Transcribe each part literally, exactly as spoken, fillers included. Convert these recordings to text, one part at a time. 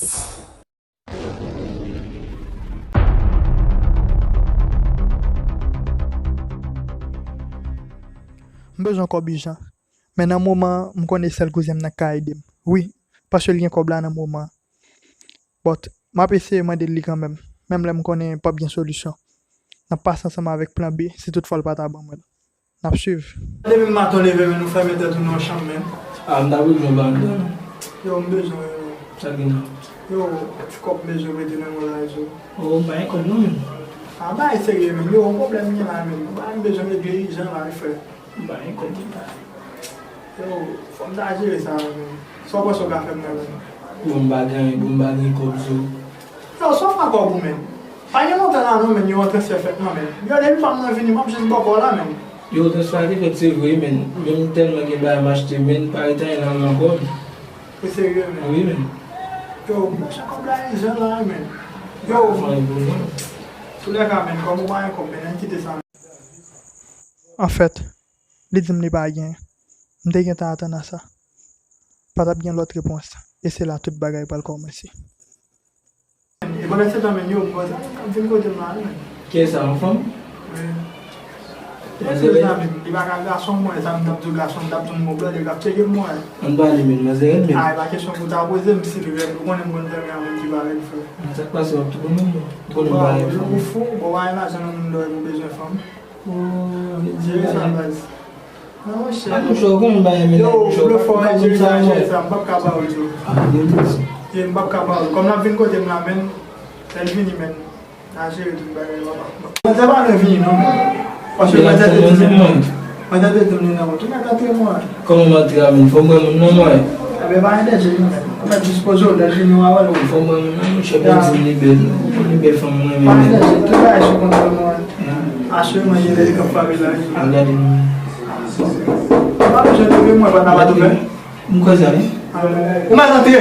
M bezwen kòb ijan. Men nan moman an, m konnen sèl kouzen m nan k ka ede m. Wi, paske l gen kòb la nan moman an. But, m ap eseye mande l li kanmenm, menm lè m konnen p ap gen solisyon. N ap pase ansanm avèk plan B, si toutfwa l pa ta ban mwen l. N ap swiv. Depi maten w leve, men ou fèmen tèt ou nan yon chanm, men. Ah, m ta bezwen w ba m dlo, non. Yo, m bezwen w, yo. Sa gen la? Yo, ti kòb m bezwen mete nan men w la, yo. Oh, m pa gen kòb non, men. Ah, bagay serye, men. Yo, yon pwoblèm m gen la, men. Bagay m bezwen regle ijan la, wi, frè. M pa gen kòb, m ta. Yo, fò m ta jere sa, men. Sa w panse w ka fè m nan, men? Bon, m pa gen, bon, m pa gen kòb, so. Yo, sa w fè kòb ou, men? Pa gen lontan la, non, men, yo, yon transfè fèt, non, men. Yo, depi pa m nan vini, m ap jis bò kò w la, men. Yo, transfè a te fèt, se vre, men. Men m tèlman gen bagay m achte, men, pa ret anyen nan men ankò. Ou serye, men? Wi, men. Yo, monchè, kòb la ijan la, men. Yo, toulèka, men, kòm ou pa gen kòb, men, ann kite sa, men. Anfèt, li di m li pa gen. M te gentan atann a sa. Pa t ap gen lòt repons, e se la tout bagay pral kòmanse. E pandan se tan, men, yo, m panse ap vin kote m la, men. Kiyès sa, yon fanm? Wi. Manzè rèd? Li pa ka gason, mwen, sa m t ap di w gason, m t ap di w m gon blòdè k ap tcheke m, mwen. Ann pale, men, manzè rèd, men. Ah, e pa kesyon pou w ta poze m si li rèd, ou konnen m konn fè men a moun ki pa rèd, frè. Sa k pase, w ap tou bon moun, non? Ou konnen m pa rèd, fanm. Ou fou, bon, w pa gen lajan nan moun dòyè pou bezwen fanm. Oh, jere sa, baz. Non, monchè. A touche w, kòman m pa renmen nèg touche w? Yo, blofè, jere sa, jere sa, m p ap ka ba w l, yo. Ah, gen plis. Ye, m p ap ka ba w l. Kòm l ap vin kote m la, men, lè l vini, men, n a jere tout bagay, papa. Manzè pa lwen vini, non, men. Paske manzè te di m, manzè te di m li nan wout. Ou mèt antre, mwen. Kòman m antre a, men? Fò m wè moun nan, mwen. Enben, pa gen danje, non, men. Ou mèt jis poze w, lè l vini, w a wè l. Fò m wè moun nan, monchè, pou l di m li bèl. Pou li bèl, fanm mwen renmen. Pa gen danje, tout bagay sou kontwòl, mwen. Asire mwen gen lè li k ap frape la, wi. Al gade nou. Pa bezwen toufe mwen, pa n ap toufe. M kwè sa, wi. Ou mèt antre.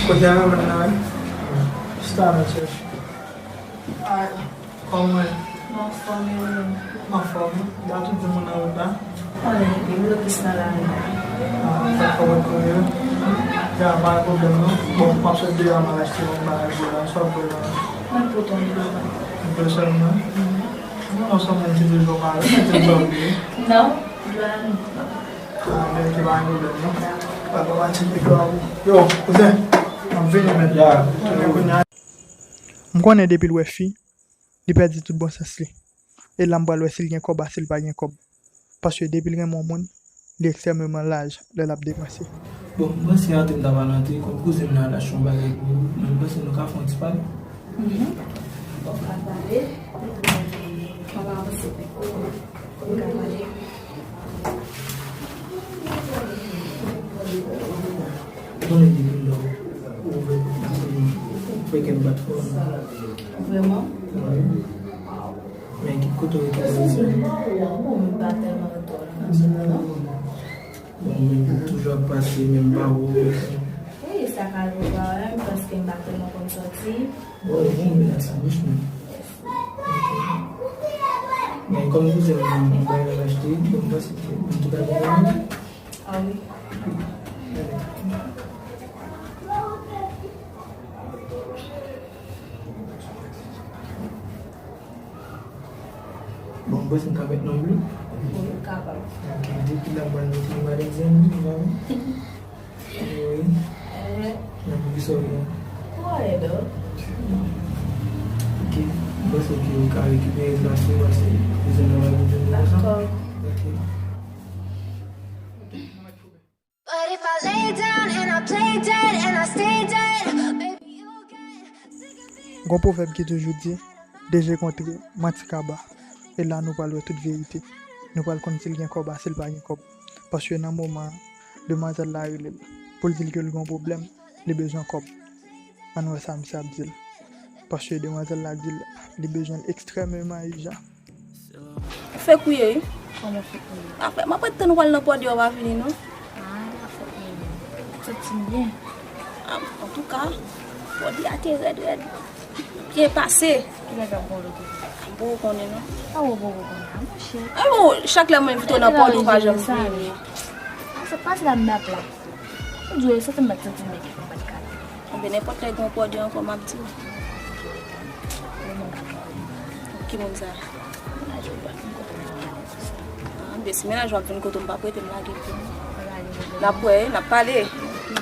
Kote a, mwen la, wi. Chita la, chèf. Ay. Kòman w ye? M anfòm, e ou menm? M anfòm. Da tout di moun nan wout la. Konnen, li blokis nan lari a. Ah, sa fò w konnen. Ya, pa gen pwoblèm, non. Bon, m ap sot deyò a, m al achte yon bagay pou la. Sa w vle la? Mwen pote yon dlo. Yon dlo sèlman? Mhm. Mwen, non, se yon moun ki toujou pale, mwen te dlo wi. Non, dlo a nou. Ah, men ki pa gen pwoblèm, non. Dakò. Yo, kouzen, m ap vini, men. Ya. Kounye a. M konnen depi l wè fi, li pèdi tout bon sans li. E la m pral wè si l gen kòb a, si l pa gen kòb. Paske depi l renmen yon moun, li ekstrèmeman laj lè l ap depanse. Bon, m panse antre m ta pral antre, kòm kouzen m nan al achte yon bagay pou ou, men m panse nou ka fè yon ti pale. Mhm. Bon, pa pale. Kòman w panse nou ka pale? Konnen depi lè w ouvè pòt la pou mwen, ou fè kè m bat fò. Vrèman? Wi. Men ki kote w rete la, mesye? Mwen pa tèlman rete nan zòn nan, non. Bon, men ou toujou ap pase menm pawòl. Wi, sa ka rive pawòl, men paske m pa tèlman konn sòti. Bon, bon, men la sa bouch mwen. Ok. Men kòm kouzen mwen, mwen pa achte, bon, m panse ke mwen tou ka vin. Ah wi. Bon, m panse m ka met non blo. Wi, ou kapab. Ok, depi la, mwen mete m pa egzanp, wi. Wi. Ehn. Nan poukisa w gen? Mwen rèd, wi. Ok, m panse ke ou ka rekipere plas ou, paske bezwen nan lari pou nou konsa. Dakò. Ok. But if I lay down and I play dead and I stay dead, baby, you'll get sick of seeing. Gon pwovèb ki toujou di, de je kontre, manti kaba. E la nou pral wè tout verite. Nou pral konn si l gen kòb a, si l pa gen kòb. Paske nan moman an, demwazèl la rele l pou l di l ke l gen yon pwoblèm, li bezwen kòb. Ann wè sa misye ap di l. Paske demwazèl la di l li bezwen l ekstrèmeman ijan. Fèk ou ye, wi. Kòman fèk ou ye? Afè, m ap ret tann ou pral nan pòdi a, ou pa vini, non. Ah, la fèk ou ye. Santi m byen. Ah, antouka, pòdi a te rèd, rèd. Byen pase. Kilè k ap bon lòt kote? Poko konnen, non. Sa ou poko konnen? Ay, bon, chak lè mwen envite w nan pòdi, ou pa janm vini. Sa pase la m nan pla. Ou di w santi m bat santi m bèk yon bad kal. Enben, nenpòt lè gen yon pòdi ankò, m ap di w. Ki moun sa? Ah, enben, si mennaj ou ap vin kote m, pa prete m lage pou nou. N ap wè, n ap pale.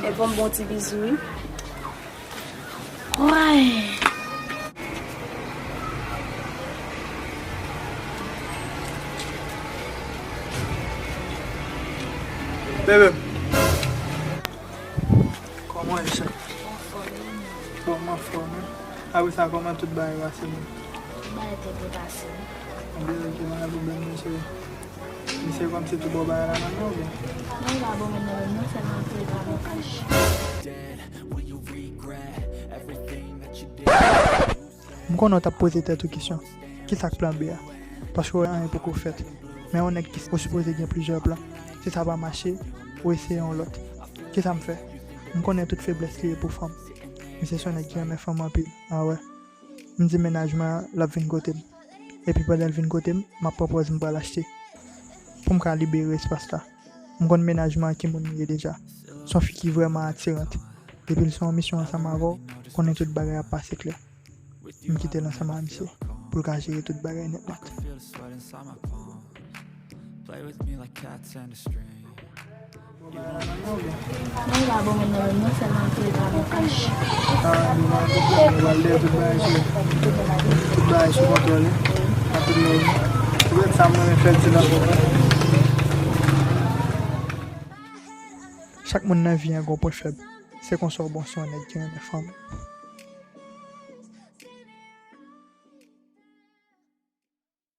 E bon, bon ti bizou, wi. Woy. Bebe. Kòman e, chè? Bon, m anfòm, wi. Apre sa, kòman tout bagay pase menm? Bagay te byen pase, wi. Byen, ok, pa gen pwoblèm, non, cheri. Misye kòmsi tou bon bagay la nan men w, oubyen? Non, li pa bon moun nan menm non, sèlman ke li pa bon kach. M konnen w t ap poze tèt ou kesyon, kisa k plan B a? Paske anyen poko fèt. Men yon nèg ki, ou sipoze gen plizyè plan. Si sa pa mache, ou eseye yon lòt. Kisa m fè? M konnen tout feblès li ye pou fanm. Misye se yon nèg ki renmen fanm anpil. A wè. M di mennaj mwen an, l ap vin kote m. Epi pandan l vin kote m, m ap pran pòz m pral achte. Pou m ka libere espas la. M konn mennaj mwen an ki moun li ye deja. Se yon fi ki vrèman atirant. Depi l sou yon misyon ansanm avè w, konnen tout bagay ap pase klè. M kite l ansanm ak misye pou l ka jere tout bagay nèt nèt. Mwen pa bon moun nan menm non, sèlman ke li pa bon kach. Ah, li pa bon kach, nou pral lè tout bagay sou, tout bagay sou kontwòl, wi. An tout moun. Se pou sa mwen fè l di nan konprann. Chak moun nan vi an gon pwen fèb. Se konsa w bon si yon nèg ki renmen fanm.